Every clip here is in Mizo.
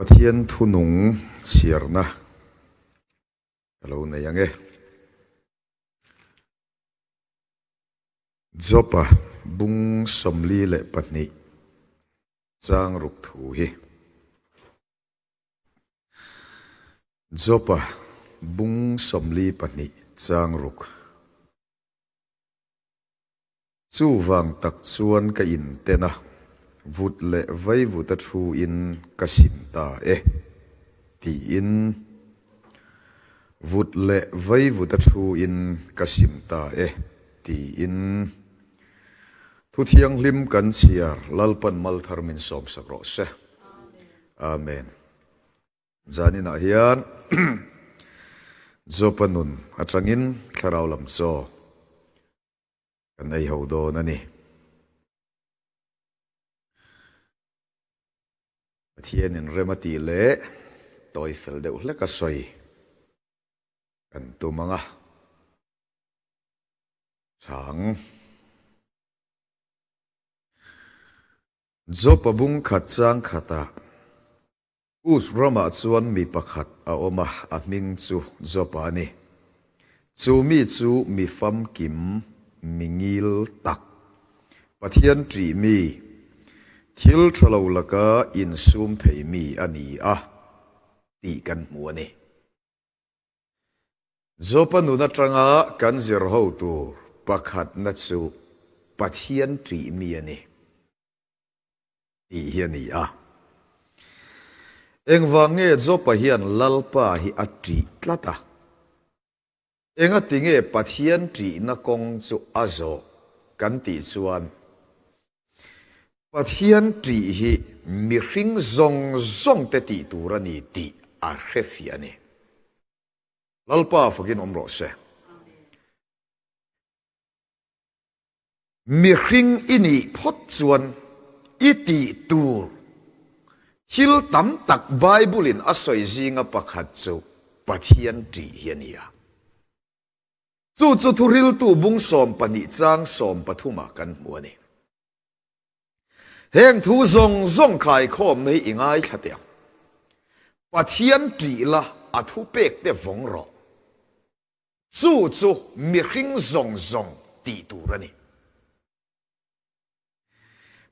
Pathian thunung chhiarna ka lo nei ang e. Job-a bung 42 chang ruk thu hi. Job-a bung 42 chang ruk. Chuvang tak chuan ka inten a, vut leh vaivuta thu in ka sim ta e, tiin. Vut leh vaivuta thu in ka sim ta e, tiin. Thu thianghlim kan chhiar Lalpan Malthar min sawmsak rawh se. Amen. Zaninah hian Jopa nun atangin thlarau lam chaw kan ei ho dawn a ni. Pathianin rem a tih leh tawi fel deuh hlek a sawi kan tum ang a, chhang. Jopa bung khat chang khatah Us ramah chuan mi pakhat a awm a, a hming chu Jopa a ni. Chu mi chu mi famkim, mi ngil tak, Pathian ṭih mi, thil ṭha lo laka insum thei mi a ni a tih kan hmu a ni. Jopa nun aṭanga kan zir ho tur pakhatna chu Pathian ṭih mi a ni. Tih hi a ni a. Engvang nge Jopa hian Lalpa hi a ṭih tlat a? Engati nge Pathian ṭihna kawng chu a zawh kan tih chuan Pathian ṭih hi mihring zawng zawng te tih tur a ni tih a hrefiah a ni. Lalpa fakin awm rawh se. Mihring i nih phawt chuan i tih tur thil tam tak Bible-in a sawi zinga pakhat chu Pathian ṭih hi a ni a. Chu chu thuriltu bung 12 chang 13 ah kan hmu a ni. Heng thu zawng zawng khaikhawmna hi i ngaithla teh ang. Pathian ṭih la a thupekte vawng rawh. Chu chu mihring zawng zawng tih tur a ni.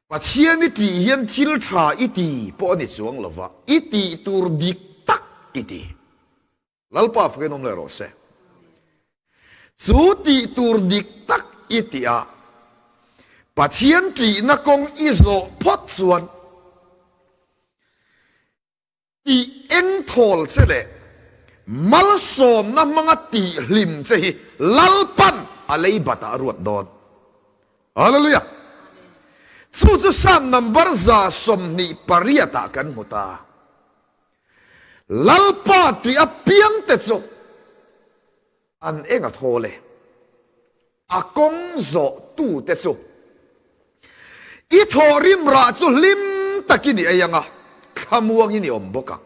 Pathian i tih hian thil tha i ti pawh a ni chuang lo va, i tih tur dik tak i ti. Lalpa fakin awm leh rawh se. Chu tih tur dik tak i tih a, Pathian tihna kawng i zawh phawt chuan, Tih engthawl che leh malsawmna hmanga tih hlim che hi Lalpan a lei batah a ruat dawn. Hallelujah! Chu chu Psalm number 128 ah kan hmu ta. Lalpa tih apiang te chu an eng a thawl e. A kawng zawh tu te chu i thawhrim rah chu hlim takin i ei ang a, thlamuangin i awm bawk ang.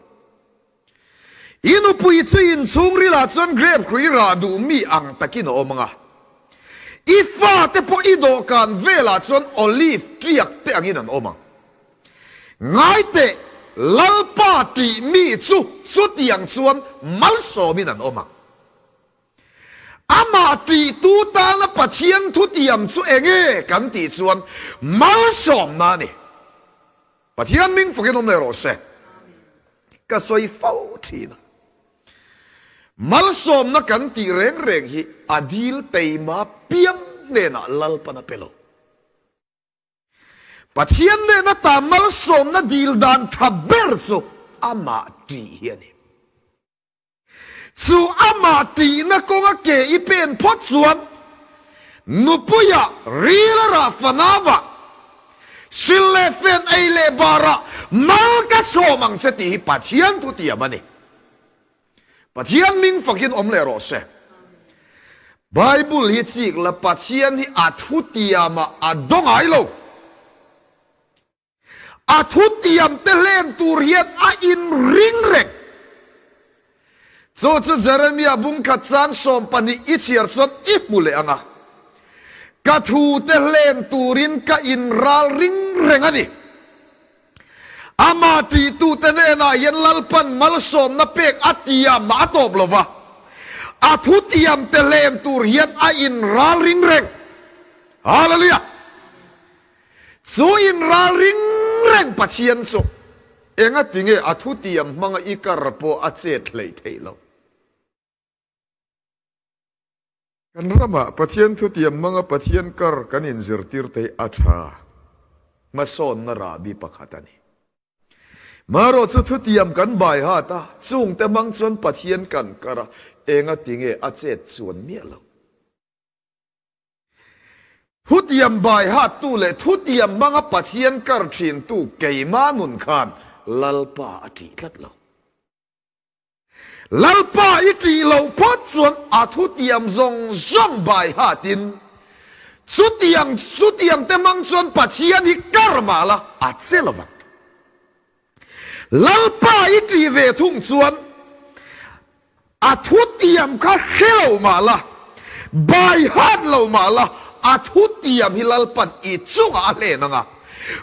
I nupui chu inchhungrilah chuan grape hrui rah duh mi ang takin a awm ang a, i fate pawh i dawhkan velah chuan olive tiak te angin an awm ang. Ngaiteh, Lalpa tih mi chu chutiang chuan malsawmin an awm ang. Amah tihtu tana Pathian thutiam chu enge kan tih chuan malsawmna a ni. Pathian hming fakin awm leh rawh se. Ka sawi fo thin a. Malsawmna kan tih reng reng hi a dil teima piang hnenah Lalpan a pe lo. Pathian nena ta malsawmna dil dan tha ber chu amah tih hi a ni. Chu amah tihna kawnga ke i pen phawt chuan nupuia ril a rah fanau ah, sil leh fen ei leh bar ah mal ka sawm ang che tih hi Pathian thutiam a ni. Pathian hming fakin awm leh rawh se. Bible hi chik la Pathian hi a thutiam ah a daw ngai lo. A thutiam te hlen tur hian a inring reng. Chu chu Jeremia bungkhat chang 12 i chhiar chuan i hmu leh ang a. Ka thu te hlen turin ka inral ring reng a ni. Amah tihtute hnenah hian Lalpan malsawmna pek a tiam a tawp lo va, a thutiamte hlen tur hian a inralring reng. Hallelujah! Chu inralring reng Pathian chu engatinge a thutiam hmanga i kar pawh a chet hleih theih loh? Kan ramah Pathian thutiam hmanga Pathian kar kan inzirtir te hi a tha. Hmasawnna rahbi pakhat a ni. Marawh chu thutiam kan bai hat a, chungte hmang chuan Pathian kan kar a, enga tinge a chet chuan miah lo. Thutiam bai hattu leh thutiam hmanga Pathian kar thintu keimah nun khan Lalpa a tih tlat lo. Lalpa i ṭih loh phawt chuan a thutiam zawng zawng bai hatin chutiang chutiang te hmang chuan Pathian hi kar mah la a che lo vang. Lalpa i ṭih ve thung chuan a thutiam kha hre lo mah la, bai hat lo mah la, a thutiam hi Lalpan i chungah a hlen ang a,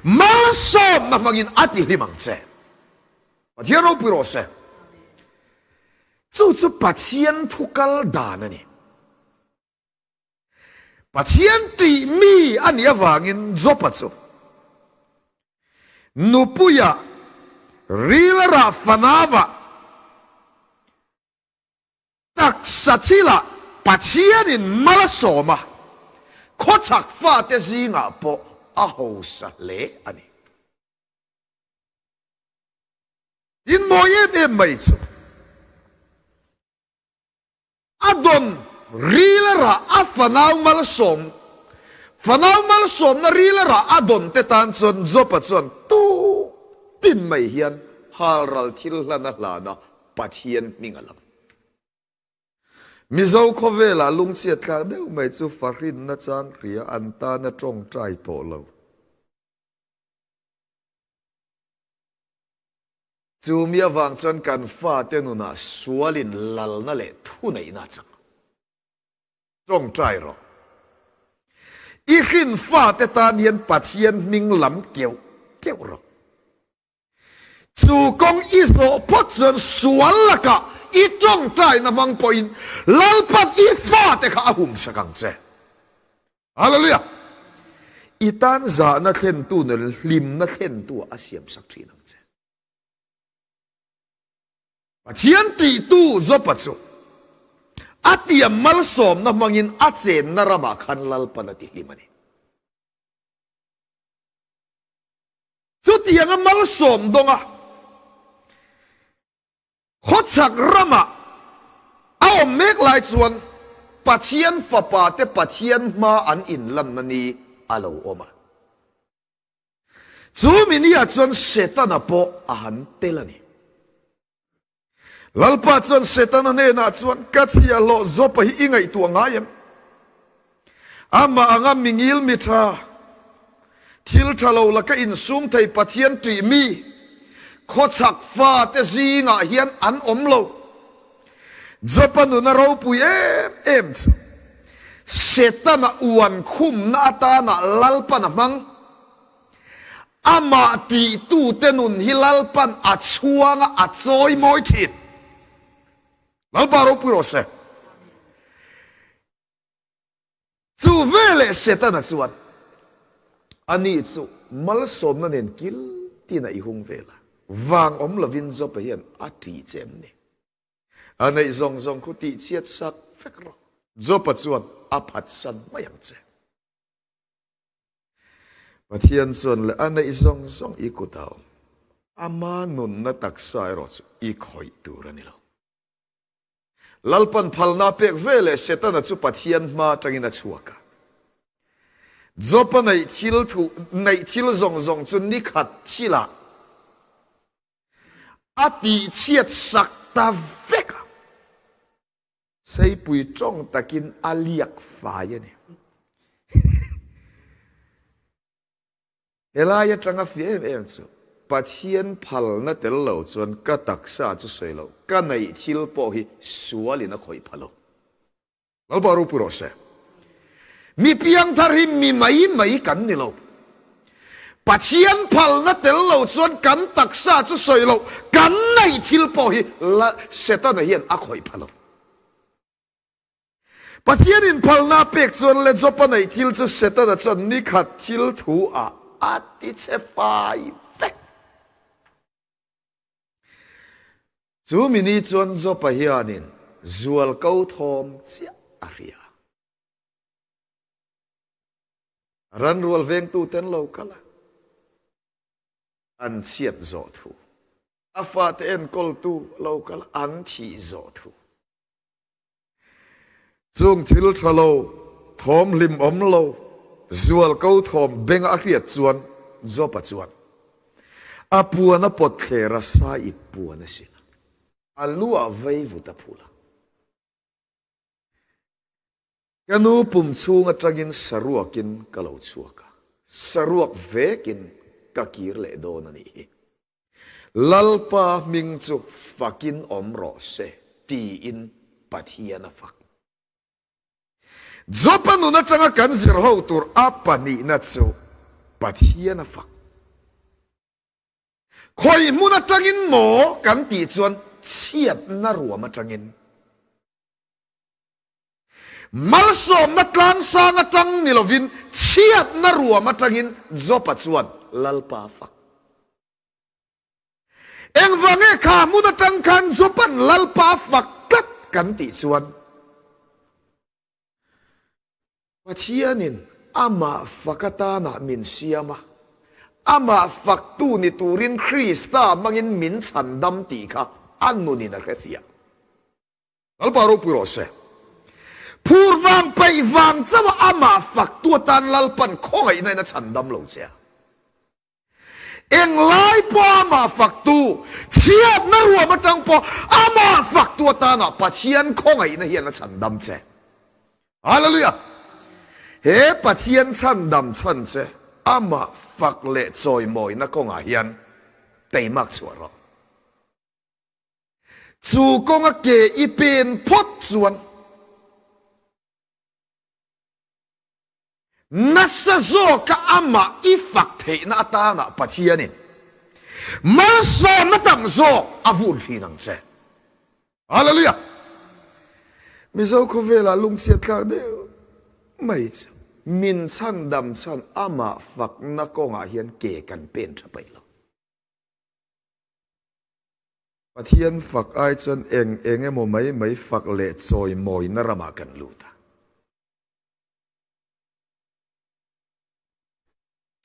malsawmna hmangin a tihlim ang che. Pathian ropui rawh se. Chu chu Pathian thu kal dan a ni. Pathian tih mi a nih avangin Jopa chu nupuia ril a rah fanava taksa thilah Pathianin mal a sawm a, khawchhak fate zingah pawh a hausa hle a ni. In mawi em em mai chu a dawn ril a rah a fanau malsawm fanau malsawmna ril a rah a dawn te tan chuan Job-a chuan tuk tin mai hian halral thil hlan a hlan a Pathian hming a lam. Mizo khawvelah lungchhiat thlak deuh mai chu fahrinna chang hria an tana tawngtai tawh lo. Chu mi avang chuan kan fate nunah sualin lalna leh thuneihna a chang. Tawngtai rawh. I hrin fate tan hian Pathian hming lam keuh keuh rawh. Chu kawng i zawh phawt chuan sual lakah i tawngtaina hmang pawhin Lalpan i fate kha a humsak ang che. Hallelujah! I tan zahna thlentu nen hlimna thlentu ah a siamsak thin ang che. Pathian tihtu Jopa chu a tiam malsawmna hmangin a chenna ramah khan Lalpan a tihlim a ni. Chutianga malsawm dawnga Khawchhak ramah a awm mek lai chuan Pathian fapa te Pathian hma an inlanna ni a lo awm a. Chu mi niah chuan Setana pawh a han tel a ni. Lalpa chuan Setana hnenah chuan, Ka chhiahhlawh Jopa hi i ngaihtuah ngai em? Amah anga mingil mi tha, thil tha lo laka insum thei Pathian ṭih mi, khawchhak fate zingah hian an awm lo. Jopa nuna ropui em em chu Setana uan khumna atana Lalpan a hmang. Amah ṭihtute nun hi Lalpan a chhuanga a chawimawi ṭhin. Lalpa ropui rawh se. Chu veleh Setana chuan, Ani chu malsawmna nen kil tin a i hung vel a, vang awm lovin Jopa hian a ṭih che em ni? A neih zawng zawng khu tihchhiat sak vek rawh. Jopa chuan a phatsan mai ang che. Pathian chuan leh a neih zawng zawng i kut a awm. Ama nunna taksa erawh chu i khawih tur a ni lo. Lalpan phalna a pek ve leh Setana chu Pathian hma atangin a chhuak a. Job-a neih thil thu neih thil zawng zawng chu nikhat thilah a tihchhiat sak ta vek a. Seipui tawng takin a liak fai a ni. Helai atanga fiah em em chu Pathian phalna tel lo chuan ka taksa chu sawi lo, ka neih thil pawh hi sualin a khawih pha lo. Lalpa ropui rawh se. Mi piangthar hi mi mai mai kan ni lo. Pathian phalna tel lo chuan kan taksa chu sawi loh, kan neih thil pawh hi la Setana hian a khawih pha lo. Pathianin phalna a pek chuan le Job-a neih thil chu Setana chuan nikhat thil thu ah a ti che fai vek. Chu mini chuan Job-a hianin zualko thawm chiah a hria. Ranrual vengtute an lo kal a, an chhiat zawh thu. A fate enkawltu a lo kal a, an thih zawh thu. Chung thil tha lo, thawm hlim awm lo, zualko thawm benga a hriat chuan Job-a chuan a puan a pawt thler a, sa ip puan a sin a, a lu ah vaivut a phul a. Ka nu pum chhung atangin saruakin ka lo chhuak a, saruak vekin ka kir leh dawn a nih hi. Lalpa hming chu fakin awm rawh se tiin Pathian a fak. Job-a nun atanga kan zir ho tur a pahnihna chu Pathian a fak. Khawi hmun atangin maw kan tih chuan chhiatna ruam atangin. Malsawmna tlangsang atang ni lovin chhiatna ruam atangin Job-a chuan Lalpa a fak. Engvange kha hmun atang khan Job-a'n Lalpa a fak tlat kan tih chuan Pathianin amah fak atanah min siam a, amah faktu ni turin Krista hmangin min chhandam tih kha a nunin a hrefiah. Lalpa ropui rawh se. Phur vang peih vang chauh a amah faktu atan Lalpan khawngaihna in a chhandam lo che a. Englai pawh a amah faktu, chhiatna ruam atang pawh amah faktu atana Pathian khawngaihna hian a chhandam che. Hallelujah! He Pathian chhandam chhan che amah fak leh chawimawina kawngah hian teimak chhuah rawh. Chu kawnga ke i pen phawt chuan nasa zawka amah i fak theihna atana Pathianin malsawmna tam zawk a vun thin ang che. Hallelujah! Mizo khawvelah lungchhiat thlak deuh mai chu min chhandam chhan amah fakna kawngah hian ke kan pen tha paih lo. Pathian fak ai chuan eng eng emaw mai mai fak leh chawimawina ramah kan lut a.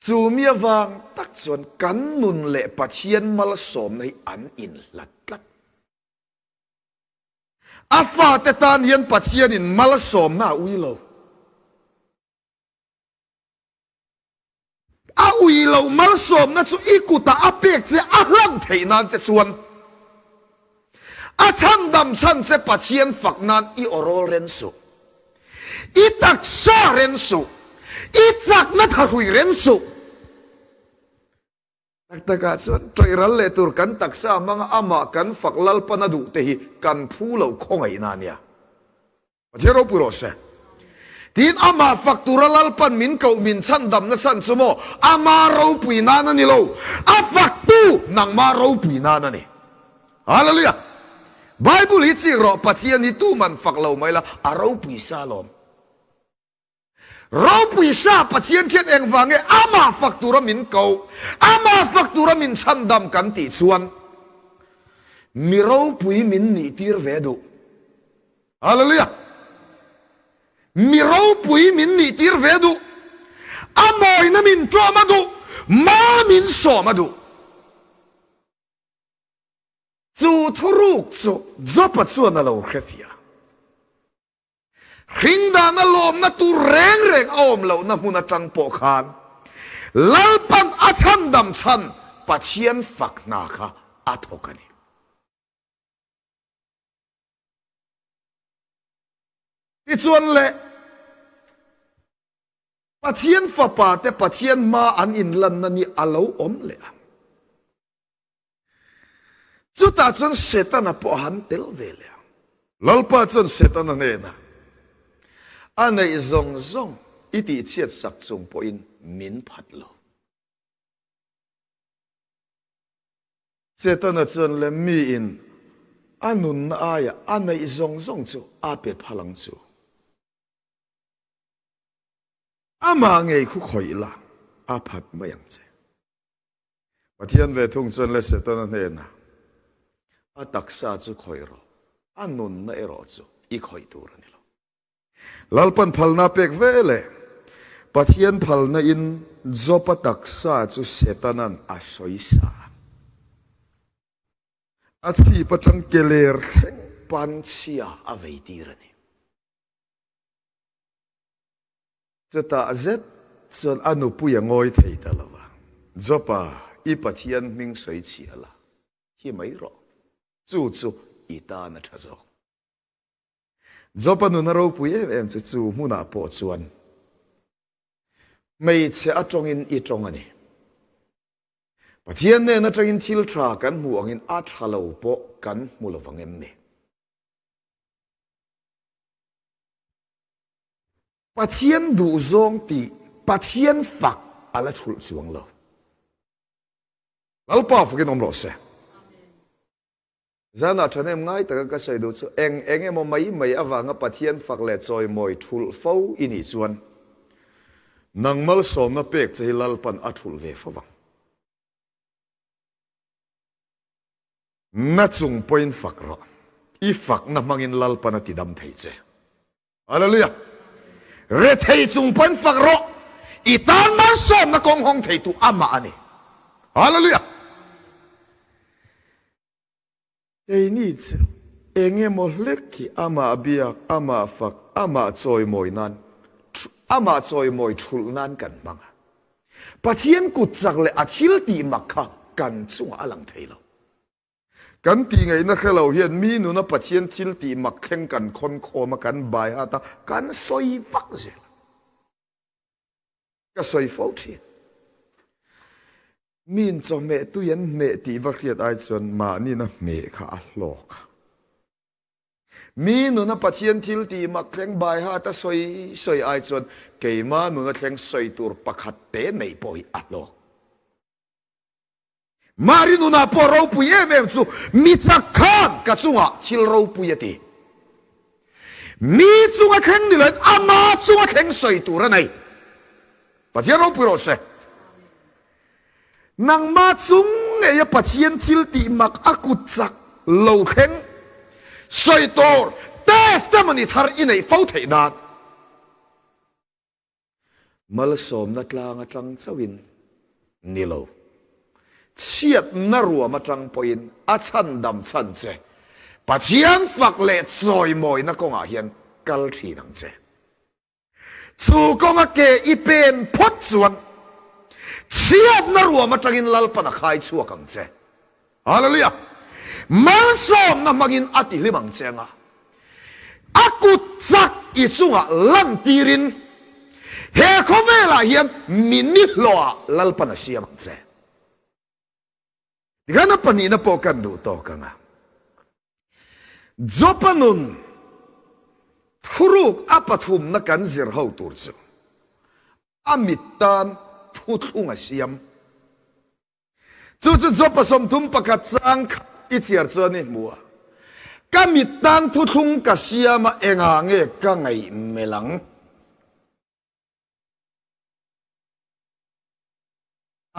Chu mi avang tak chuan kan nun leh Pathian malsawmna hi an inhlat tlat. A fate tan hian Pathianin malsawmna a ui lo. A ui loh malsawmna chu i kutah a pek che a hlan theih nan che chuan a chhandam chhan che Pathian fak nan i awrawl ren suh, i taksa ren suh, i chakna thahrui ren suh. Tak takah chuan ṭawih ral leh tur kan taksa hmanga amah kan fak Lalpan a duh te hi kan phu loh khawngaihna a nia. Pathian ropui rawh se. Tiin amah fak tura Lalpan min koh min chhandamna chhan chu maw ama ropui nan a ni lo, a faktu nangma ropui nan a ni. Hallelujah! Bible hi chik rawh, Pathian hi tuman fak lo mai la, a ropui sa alawm. Ropui sa Pathian khian engvang nge amah fak tura min koh, amah fak tura min chhandam kan tih chuan mi ropui min nih tir ve duh. Hallelujah! Mi ropui min nih tir ve duh. A mawina min tlawm a duh, mal min sawm a duh. Chu thuruk chu Job-a chuan a lo hrefiah. Hringdana lawmna tur reng reng a awm lohna hmun atang pawh khan Lalpan a chhandam chhan Pathian fak hna kha a thawk a ni. Tichuan le, Pathian fapa te Pathian hma an inlanna ni a lo awm leh ang. Chutah chuan Setana pawh a han tel ve leh ang. Lalpa chuan Setana hnenah, A neih zawng zawng i tihchhiat sak chung pawhin min phat lo. Setana chuan le miin a nunna aia a neih zawng zawng chu a pe phal ang chu. Amah ngei khu khawih la, a phat mai ang che. Pathian ve thung chuan le Setana hnenah, A taksa chu khawih rawh, a nunna erawh chu i khawih tur a ni lo. Lalpan phalna pek ve leh Pathian phalna in Job-a taksa chu Setana'n a sawisa a. A chhip atang keler thleng panchhia a vei tir a ni. Chutah zet chuan a nupui a ngawi thei ta lo va, Job-a, i Pathian hming sawi chhia la, hi mai rawh. Chu chu i tan a tha zawk. Job-a nuna ropui em em chu chu hmunah pawh chuan hmeichhe atawngin i tawng a ni. Pathian nen atangin thil tha kan hmuh angin a tha lo pawh kan hmu lo vang em ni? Pathian duhzawng tih Pathian fak a la thulh chuang lo. Lalpa fakin awm rawh se. Zanah thahnem ngai taka ka sawi duh chu eng eng emaw mai mai avanga Pathian fak leh chawimawi thulh fo i nih chuan nang malsawmna pek che hi Lalpan a thulh ve fo vang. Na chung pawhin fak rawh. I fakna hmangin Lalpan a tidam thei che. Hallelujah! Rethei chung pawhin fak rawh, i tan malsawmna kawng hawng theitu amah a ni. Hallelujah! Keini chu engemaw hlek hi amah biak, amah fak, amah chawimawi nan, amah chawimawi thulh nan kan hmang a. Pathian kut chak leh a thil tih mak kha kan chungah a lang thei lo. Kan tihngaihna hre lo hian mi nuna Pathian thil tih mak thleng kan khawn khawm a, kan bai hat a, kan sawi vak zel a. Ka sawi fo thin. Miin chawhmeh tui an hmeh tih va hriat ai chuan mahniin a hmeh kha a hlawk a. Mi nuna Pathian thil tih mak thleng bai hat a sawi sawi ai chuan keima nuna thleng sawi tur pakhat te nei pawh hi a hlawk. Mari nunah pawh ropui em em chu mi chak khan ka chungah thil ropui a ti. Mi chunga thleng ni loin ama chunga thleng sawi tur a nei. Pathian ropui rawh se. Nangma chung ngeia Pathian thil tih mak a kut chak lo thleng sawi tur testimony thar i neih fo theih nan. Malsawmna tlang atang chauhin ni lo, chhiatna ruam atang pawhin a chhandam chhan che. Pathian fak leh chawimawina kawngah hian kal thin ang che. Chu kawnga ke i pen phawt chuan chhiatna ruam atangin Lalpan a khai chhuak ang che. Hallelujah! Malsawmna hmangin a tihlim ang che anga, a kut chak i chungah lantirin he khawvelah hian mi nihlawhah Lalpan a siam ang che. Tikhan a pahnihna pawh kan duh tawk ang a. Jopa nun thuruk a pathumna kan zir ho tur chu a mit tan thuthlung a siam. Chu chu Jopa 31 chang kha i chhiar chuan i hmu a, Ka mit tan thuthlung ka siam a, engah nge ka ngaih melh ang?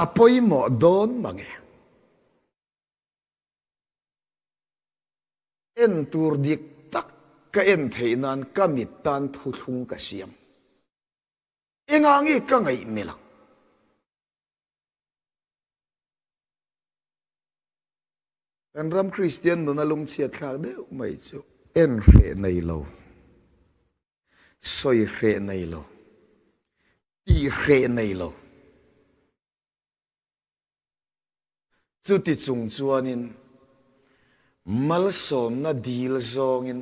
A pawimawh dawn mange. En tur dik tak ka en theih nan ka mit tan thuthlung ka siam. Engah nge ka ngaih melh ang? Kan ram Kristian nuna lungchhiat thlak deuh mai chu en hreh nei lo, sawi hreh nei lo, tih hreh nei lo. Chuti chung chuanin malsawmna dil zawngin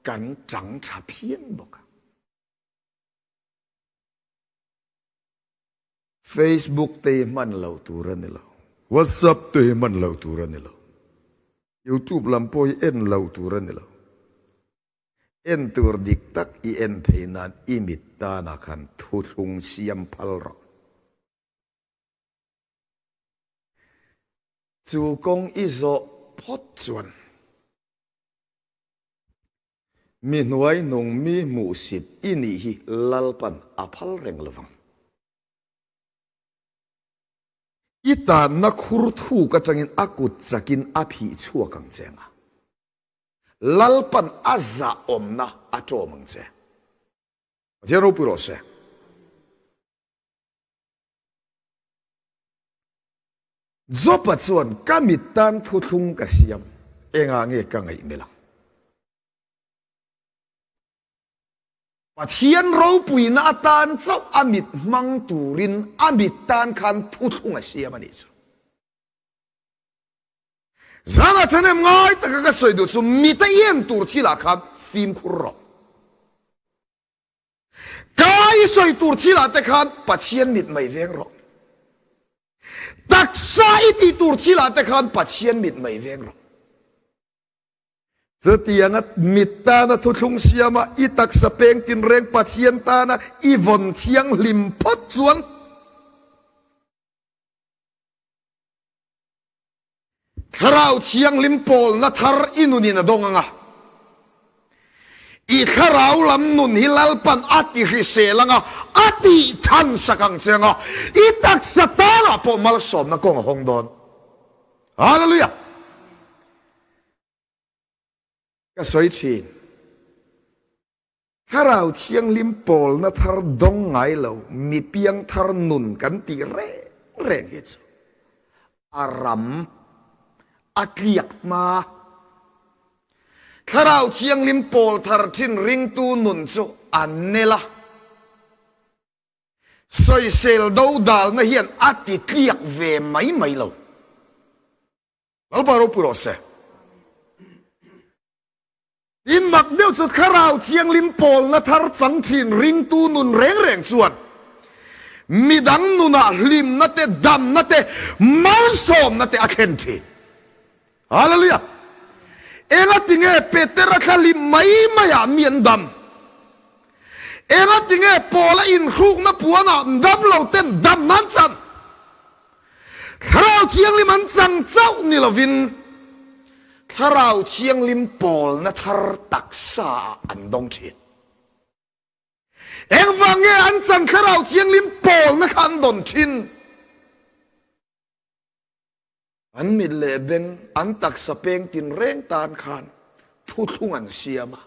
kan tang tha phian bawk a. Facebook te hi hman loh tur a ni lo. WhatsApp te hi hman loh tur a ni lo. YouTube lam pawh hi en loh tur a ni lo. En tur dik tak i en thei nan i mit tanah khan thuthlung siam phal rawh. Chu kawng i zawh phawt chuan mi hnuai nung mi hmuhsit i nih hi Lalpan a phal reng lovang. I tanna khur thuk atangin a kut chakin a phih chhuak ang che anga Lalpan a zahawmna a tawm ang che. Pathian ropui rawh se. Jopa chuan, Ka mit tan thuthlung ka siam, engah nge ka ngaih melh ang? Pathian ropuina atan chauh a mit hmang turin a mit tan khan thuthlung a siam a nih chu. Zana ṭhahnem ngai taka ka sawi duh chu mit a en tur thilah khan fimkhur rawh. Ka i sawi tur thilah te khan Pathian mit mai veng rawh. Taksa i tih tur thilah te khan Pathian mit mai veng rawh. Chutianga mit tana thuthlung siama i taksa peng tinreng Pathian tana i vawn thianghlim phawt chuan Thlarau Thianghlim pawlna thar i nunin a dawng ang a, i thlarau lam nun hi Lalpan a ti hrisel ang a, a tih than sak ang che ang a, i taksa tanah pawh malsawmna kawng a hawng dawn. Hallelujah! Ka sawi thin. Thlarau Thianghlim pawlna thar dawng ngai lo mi piangthar nun kan tih reng reng hi chu a ram a tliak hma. Thlarau Thianghlim pawl thar thin ringtu nun chu a nel a, sawisel dodalna hian a ti tliak ve mai mai lo. Lalpa ropui rawh se. Tin mak deuh chu Thlarau Thianghlim pawlna thar chang thin ringtu nun reng reng chuan midang nunah hlimna te, damna te, malsawmna te a thlen thin. Hallelujah! Engatinge Petera thla hlim mai maiah mi an dam? Engatinge Paula inhrukna puanah damlo ten damna an chan? Thlarau Thianghlim an chang chauh ni lovin Thlarau Thianghlim pawlna thar taksa ah an dawng thin. Engvang nge an chan Thlarau Thianghlim pawlna kha an dawn thin? An mit leh beng, an taksa peng tinreng tan khan thuthlung an siam a.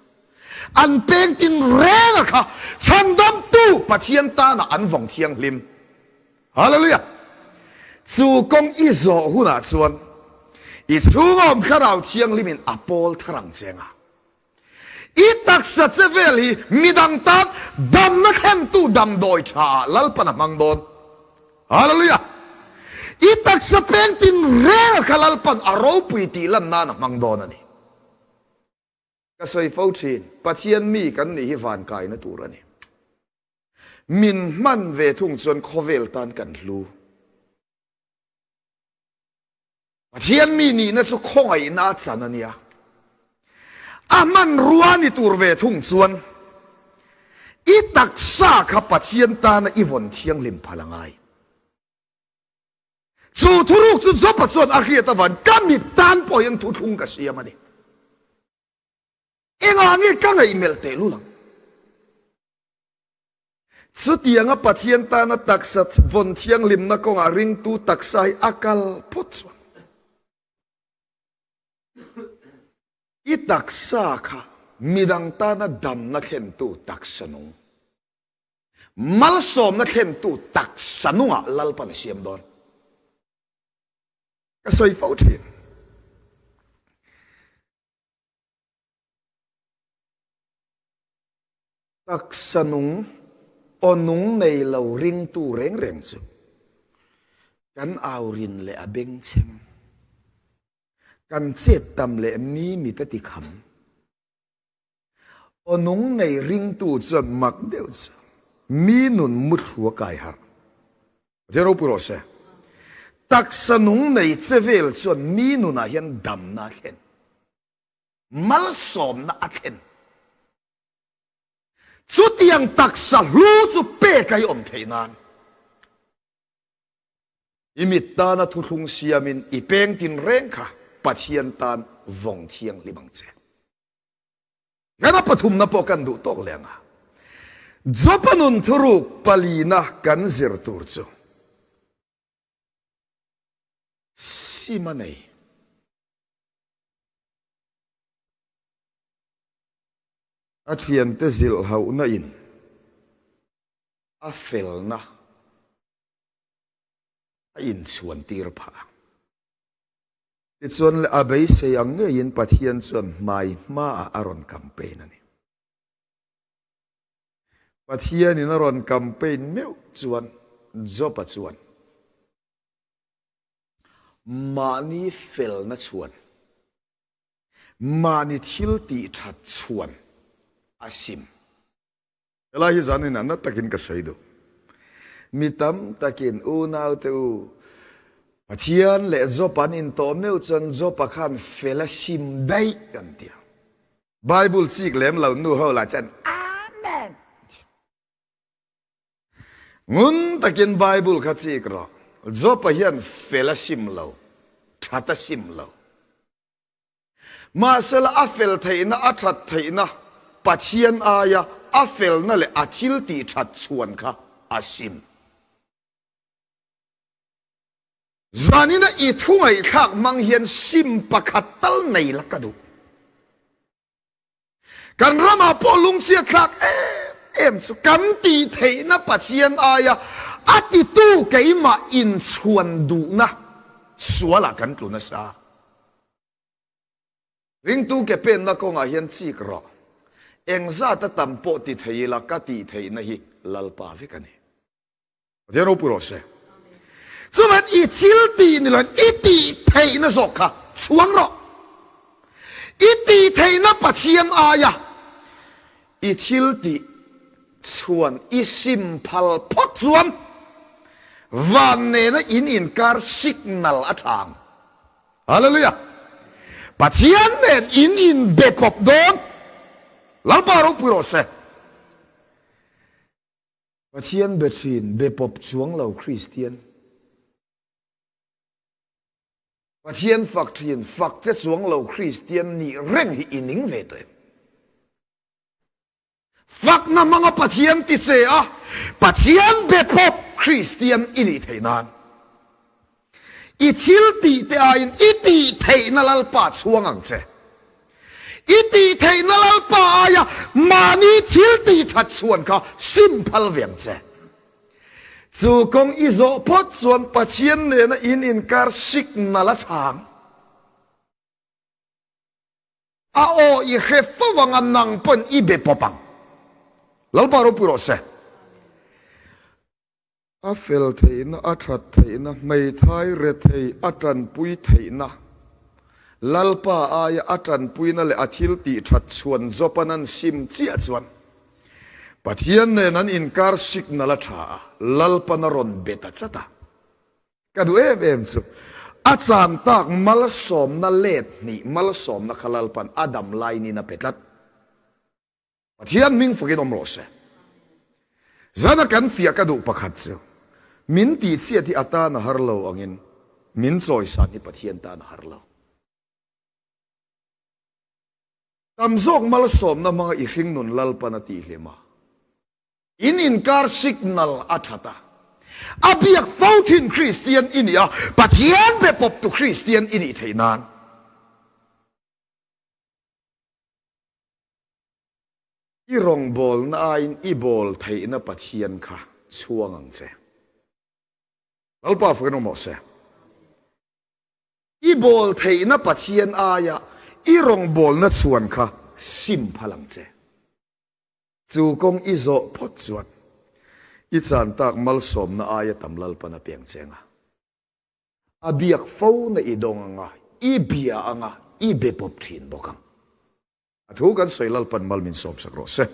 An peng tinrenga kha chhandamtu Pathian tanah an vawng thianghlim. Hallelujah! Chu kawng i zawh hunah chuan i chhungawm Thlarau Thianghlimin a pawl thar ang che anga i taksa che vel hi midang tan damna thlentu damdawi tha ah Lalpan a hmang dawn. Hallelujah! I taksa peng tin reng a kha Lalpan a ropui tih lan nan a hmang dawn a ni. Ka sawi fo thin, Pathian mi kan nih hi van kaina tur a ni. Min hman ve thung chuan khawvel tan kan hlu. Pathian mi nihna chu khawngaihna a chan a nia. A hmanrua ni tur ve thung chuan i taksa kha Pathian tana i vawn thianghlim phal a ngai. Chu thuruk chu Job-a chuan a hriat avan ka mit tan pawh hian thuthlung ka siam a ni. Engah nge ka ngaihmelh tehlul ang? Chutianga Pathian tana taksa vawn thianghlimna kawngah ringtu taksa hi a kal phawt chuan i taksa kha midang tana damna thlentu taksa nung, malsawmna thlentu taksa nungah Lalpan a siam dawn. Ka sawi fo thin. Taksa nung, aw nung nei lo ringtu reng reng chu kan au rin leh a bengchheng, kan chet tam leh mi mit a ti kham. Aw nung nei ringtu chuan mak deuh chu mi nun muthlu a kai harh. Pathian ropui rawh se. Taksa nung nei che vel chuan mi nunah hian damna a thlen, malsawmna a thlen. Chutiang taksa hlu chu pek a i awm theih nan. I mit tana thuthlung siamin i peng tinreng kha Pathian tan vawng thianghlim ang che. Kan a pathumna pawh kan duh tawk leh ang a. Jopa nun thuruk palina kan zir tur chu sim a nei. A thiante zilh hauhna in a felna a inchhuan tir phah a. Tichuan le a beisei ang ngeiin Pathian chuan hmai hmaah a rawn campaign a ni. Pathianin a rawn campaign meuh chuan Job-a chuan mahni felna chhuan, mahni thil tih that chhuan a sim. Helai hi zanin ah na takin ka sawi duh. Mi tam takin unaute u, Pathian leh Job an intawh meuh chuan Job-a khan fel a sim daih an ti a. Bible chik lem lo nu ho lah chuan Amen! Ngun takin Bible kha chik rawh. Job-a hian fel a sim lo, that a sim lo. Mahsela a fel theihna, a that theihna, Pathian aia a felna leh a thil tih that chhuan kha a sim. Zanina i thu ngaihthlak hmang hian sim pakhat tal nei la ka duh. Kan ramah pawh lungchhiat thlak em em chu kan tih theihna Pathian aia a titu keimah inchhuan duhna sualah kan tlu nasa. Ringtu ke penna kawngah hian chik rawh. Engzat a tam pawh ti thei ila ka tih theihna hi Lalpa vek a ni. Pathian ropui rawh se. Chuvan i thil tih ni loin i tih theihna zawk kha chhuang rawh. I tih theihna Pathian aia i thil tih chhuan i sim phal phawt chuan van nena in inkar signal a tha ang. Hallelujah! Pathian nen in inbe pawp dawn. Lalpa ropui rawh se. Pathian be thin, be pawp chuang lo Kristian. Pathian fak thin, fak che chuang lo Kristian nih reng hi i ning ve tawh em? Fakna hmanga Pathian ti che a, Pathian be pawp Kristian i nih theih nan. I thil tih te aiin i tih theihna Lalpa chhuang ang che. I tih theihna Lalpa aia mahni thil tih that chhuan kha sim phal ve ang che. Chu kawng i zawh phawt chuan Pathian nena in inkar signal a tha ang. A aw i hre fo ang a nang pawn i be pawp ang. Lalpa ropui rawh se. A fel theihna, a that theihna, hmeithai rethei a tanpui theihna, Lalpa aia a tanpuina leh a thil tih that chhuan Job-an an sim chiah chuan Pathian nen an inkar signal a tha a, Lalpan a rawn be ta chat a. Ka duh em em chu a chan tak malsawmna let hnih malsawmna kha Lalpan a dam lainin a pe tlat. Pathian hming fakin awm rawh se. Zana kan fiah ka duh pakhat chu, min tihchhiat hi a tan a har lo angin min chawisan hi Pathian tan a har lo. Tam zawk malsawmna hmanga i hringnun Lalpan a tihhlim a, in inkar signal a that a, a biak fo thin Kristian i nih a, Pathian be pawptu Kristian i nih theih nan. I rawngbawlna aiin i bawl theihna Pathian kha chhuang ang che. Lalpa fakin awm rawh se. I bawl theihna Pathian aia i rawngbawlna chhuan kha sim phal ang che. Chu kawng i zawh phawt chuan i chan tak malsawmna aia tam Lalpan a peng cheng a. A biak fo na i dawng ang a, i bia ang a, i be pawp thin bawk ang. A thu kan sawi Lalpan mal min sawmsak rawh se.